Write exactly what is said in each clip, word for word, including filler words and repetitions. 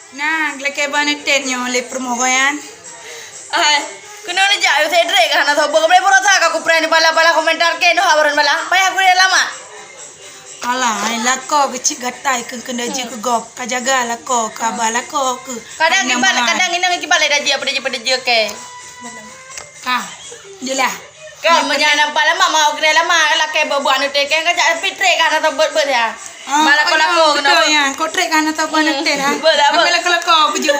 Nah, geulakée ban neutet nyoe lé peurumoh goyan. Ai, keunoe neujak, yue sedrek ka hana soe beuh. Keubeulai beurasa ka kupreh di bala-bala komentar keunoe haba rhon bala. Payah kuliah lama. Alah, hai lakoe keuh cit gatai keu keuneuk jeuet keu gob. Ka jaga lakoe, ka ba lakoe keuh. Kadang kiban, kadang inong kiban lé dajih apa dajih pada jeuet keu. Ka, jeulaih. Ka meunyan nampak lama mau kira lama lakée buet-buet anu teh kan jak pitrek kan atau buet-buet ya. Ah, malah kau lako kena betul ya. Kau trek kan atau buat nanti ha. Betul lah. Kami lako-lako baju.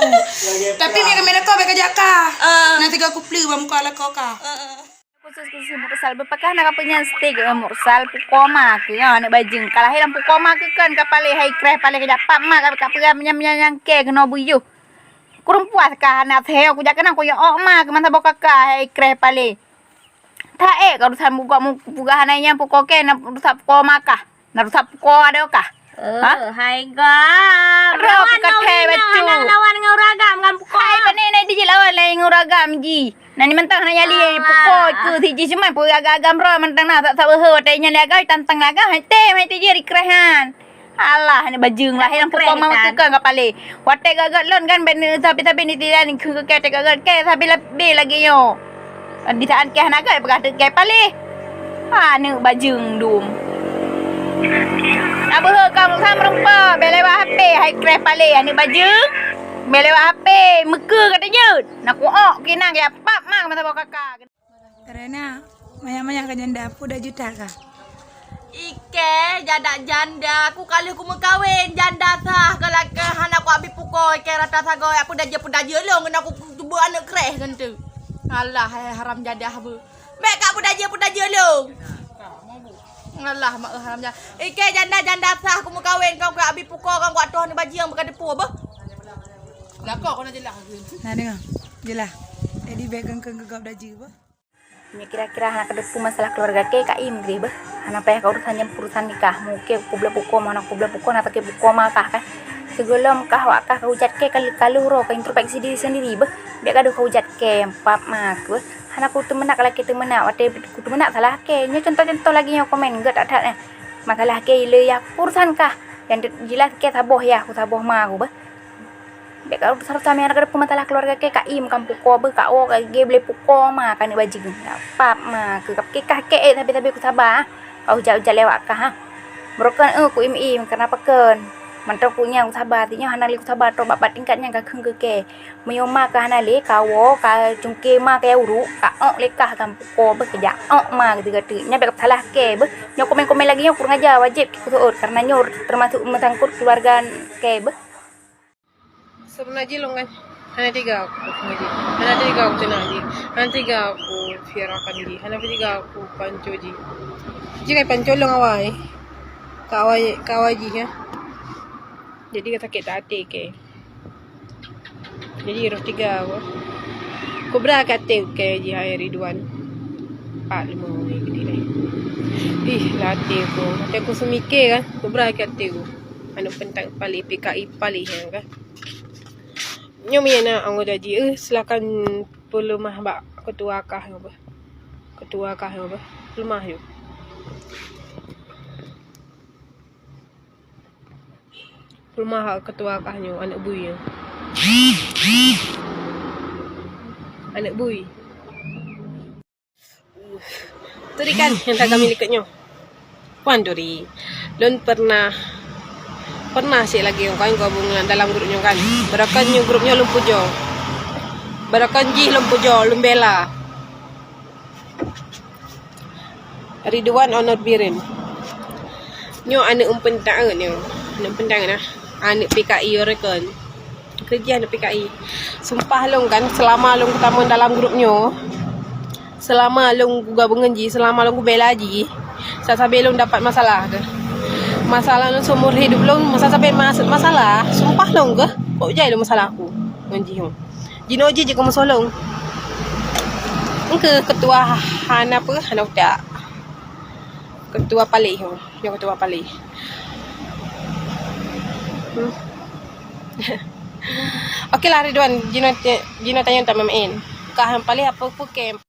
Tapi ni kami lako beka jaka. Ah. Nanti kau kupli bang muka lako ka. Khusus-khusus Mursal, beupakat hana kapeunyang stik, eh, Mursal, pukoe ma keuh, ya, aneuk bajeueng. Ka lahé lam pukoe ma keuh kan, ka palé hai kreh, palé kejak pap ma, ka, ka peugah meunyan-meunyan nyang kée keunoe buyuh. Kureueng puas ka hana seuhée, kujak keunong kuyue ôk ma keuh masa boh kaka hai kreh palé. Taék ka urusan bugok mu-, peugah hana nyang pukoe kée, na urusan pukoe ma kah. Na rusak pukoe adoe kah? Ha? Oh, hai gam. Adoe lawan keu kathée bacut. Hana lawan ngon uragam gam pukoe. Hai, pane na di jih lawan laén ngon uragam jih. Nani mantong hana nyali pukoe keu si jih cuma peue agam-agam roe mantong na sak-sak beuhe watée nyan agam tantang agam hai tem hai tijih di kerehan. Alah, ni bajeueng lah yang pukoe mau tukang kapale. Watée gagak lôn kan ben sabe-sabe ni tidak ni keu keu watée gagak ke sabe lebih lagi yo. Di saat keh hana gai peugah teukai paleh. Ha, aneuk bajeueng dum. Abeuhe kamu sa meureumpok, beh lewat H P, hai kreh paleh aneuk bajeueng. Beh lewat H P, meuke kata jeuet. Nak kuok kina ya pap mang masa bawa kaka. Karena banyak-banyak kan janda, pun dah juta kah? Ike, jadak janda, ku kali ku meukawen, janda sah, galak hana ku abi pukoe, ike rata sagoe, apa dah je, apa dah je long, kena ku cuba aneuk kreh ngan tu. Alah, hai haram jadah bu. Mek ka apa dah je, apa dah je long. Alah, mak haram jadah. Ike janda, janda sah, ku meukawen, kau ku abi pukoe, kau ku atoh ni bajing, bukan depu apa? Lakau kau nak jelas. Nah, dengar. Jelas. Jadi, beg kengkeng gegap dah je apa? Nyoe kira-kira hana keudeupu masalah keuluwarga kée ka im greh beuh. Hana payah ka urusan nyang urusan nikah. Mungken kubloe pukoe ma, hana kubloe pukoe, na pakai pukoe ma kah kan. Sigohlom kah wak kah ka ujat kée ka lheueh roe ka introspeksi diri sendiri beuh. Biak gadoh ka ujat kée pap ma keuh. Hana kuteumeunak lakée teumeunak watée kuteumeunak salah kée. Nyoe contoh-contoh lagée nyoe komen gét that-that nyoe. Masalah kée ilée yah urusan kah. Nyang jeulaih kée saboh yah ku saboh ma ku beuh. Dek ka urusan-urusan nyang na keudeupu masalah keuluwarga kée ka im kan pukoe beuh ka woe ka gée bleh pukoe ma ka aneuk bajeueng. Pap ma keuh ka keh kah kée sabe-sabe ku saba. Ka ujat-ujat lewat kah ha. Meurokon eu ku im-im keunapa kon. Mantong ku nyang ku saba, si nyoe hana lé ku saba trok bak-bak tingkat nyang ka kheun keu kée. Meunyoe ma ka hana lé ka woe ka cungke ma ka uruk ka ôk lé kah kan pukoe beuh keujak ôk ma geuti-geuti. Nyan bèk salah kée beuh. Nyoe komen-komen lagée nyoe kurang aja wajéb ku seuôt karena nyoe teumasuk meusangkot keuluwarga kée beuh. Sebeuna jih lôn kan hana teuga ku, hana teuga ku teunak jih, hana teuga ku fierakan jih, hana teuga ku panco jih. Jih kai panco lôn awai, ka awai, ka awai jih ya. Jadi ka sakét até kée. Jadi roh teuga ku. Kubra ka até kée jih hai Ridwan. Pat lima wei geuti lai. Ih, latih ku. Até ku seumike kan. Kubra ka até ku. Aneuk peuntak palih, P K I palih nyan kan. Nyoe mie na anggota jih, eh, silakan peuleumah bak ketua kah nyoe beuh. Ketua kah nyoe beuh. Peuleumah yuk. Peuleumah ketua kah nyoe, aneuk bui nyoe. Aneuk bui. Turi kan nyang ka kami likot nyoe. Puan turi. Lôn pernah, pernah cit lagée ngon kau gabung dalam grup nyoe kan. Beurokon nyoe grup nyoe lôn pujoe. Beurokon jih lôn pujoe, lôn bela. Ridwan Onor Birin. Nyoe aneuk umpeuen taeu nyoe. Aneuk umpeuen taeu nah. Aneuk P K I Oregon. Keujih aneuk P K I. Sumpah lôn kan, seulama lôn kutamong dalam grup nyoe, seulama lôn kugabungan jih, seulama lôn kubela jih, sa-, sabe lôn dapat masalah keuh. Masalah lôn seumur hidup lôn, masa sabe mas-, masalah, sumpah lôn keuh, kok jai lôn masalah aku ngon jih nyoe. Jinoe jih jikeuh musoh lôn. Engkeu ketua hana peue, hana utak. Ketua paleh nyoe, nyoe ketua paleh. Hmm. Oke lah Ridwan, jinoe, jinoe tanyoe tameumaén. Kah paleh apa pun kem.